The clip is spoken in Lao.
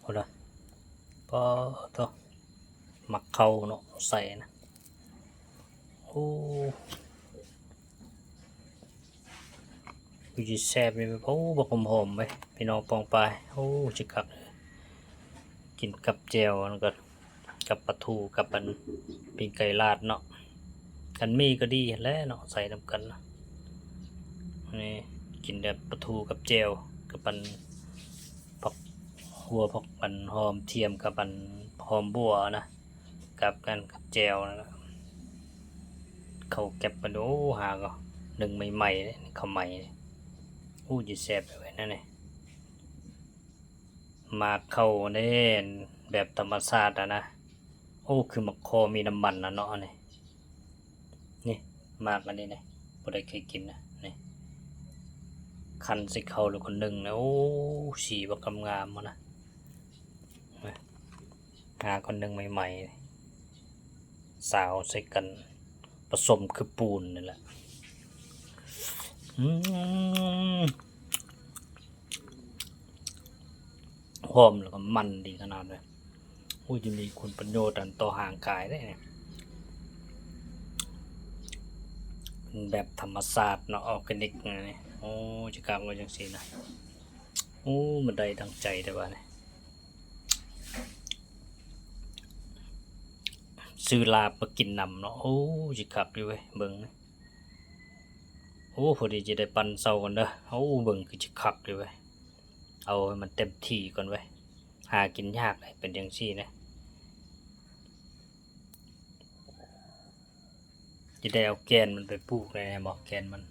ພຸ້ນນະ ປາໂທ້ ໝາກເຂົ້າເນາະ ໃສ່ນະ ໂອ້ ຄືຊິແຊບນີ້ ໂອ້ ບັກຫອມໆເວີຍ ພີ່ນ້ອງປ້ອງປາຍ ໂອ້ ຊິຄັກ ກິນກັບແຈ່ວ ແລ້ວກໍກັບປາທູ ກັບອັນປີ້ງໄກ່ລາດເນາະ ຄັນມີກໍດີຫັ້ນແຫຼະເນາະ ໃສ່ນຳກັນນະ ນີ້ ກິນແບບປາທູກັບແຈ່ວ ກັບອັນ ຜັກຫົວ ຜັກອັນຫອມທຽມກັບອັນຫອມບົ່ວນະ ກັບກັນກັບແຈ່ວນັ້ນລະ ເຂົ້າແກັບກັນ ໂອ້ ຫາກໍໜຶ້ງໃໝ່ໆເດ້ ເຂົ້າໃໝ່ເດ້ ໂອ້ ຊິແຊບເລີຍແນວນີ້ ໝາກເຂົ້າເດ້ ແບບທຳມະຊາດຫັ້ນນະ ໂອ້ ຄືໝາກຄໍ່ມີນ້ຳມັນນະເນາະ ອັນນີ້ ນີ້ ໝາກອັນນີ້ນະ ຜູ້ໃດເຄີຍກິນນະ ນີ້ ຄັ້ນໃສ່ເຂົ້າແລ້ວກໍໜຶ້ງນະ ໂອ້ ສີບັກງາມໆຫັ້ນນະ ຫາກໍໜຶ້ງໃໝ່ໆ ຊາວໃສ່ກັນ ປະສົມຄືປູນນີ້ແຫຼະ ອືມ ຫອມ ແລ້ວກໍມັນດີຂະໜາດເລີຍ ໂອ້ຍ ຈະມີຄຸນປະໂຫຍດອັນຕໍ່ຮ່າງກາຍເດ້ ແບບທຳມະຊາດເນາະ ອອກແກນິກນີ້ ໂອ້ຍ ຈະຄັກວ່າຈັ່ງຊີ້ນະ ໂອ້ ມັນໄດ້ດັ່ງໃຈແທ້ບາດນີ້ ຊື້ລາບມາກິນນຳເນາະ ໂອ້ ຊິຄັກຢູ່ເວີຍ ເບິ່ງ ໂອ້ ພໍດີຈະໄດ້ປັ້ນເຊົາກ່ອນເດີ ໂອ້ ເບິ່ງຄືຊິຄັກຢູ່ເວີຍ ເອົາໃຫ້ມັນເຕັມທີ່ກ່ອນເວີຍ ຫາກິນຍາກເດ ເປັນຈັ່ງຊີ້ນະ ຈະໄດ້ເອົາແກ່ນມັນໄປປູກແດ່ ເຫັນບໍ່ ແກ່ນມັນ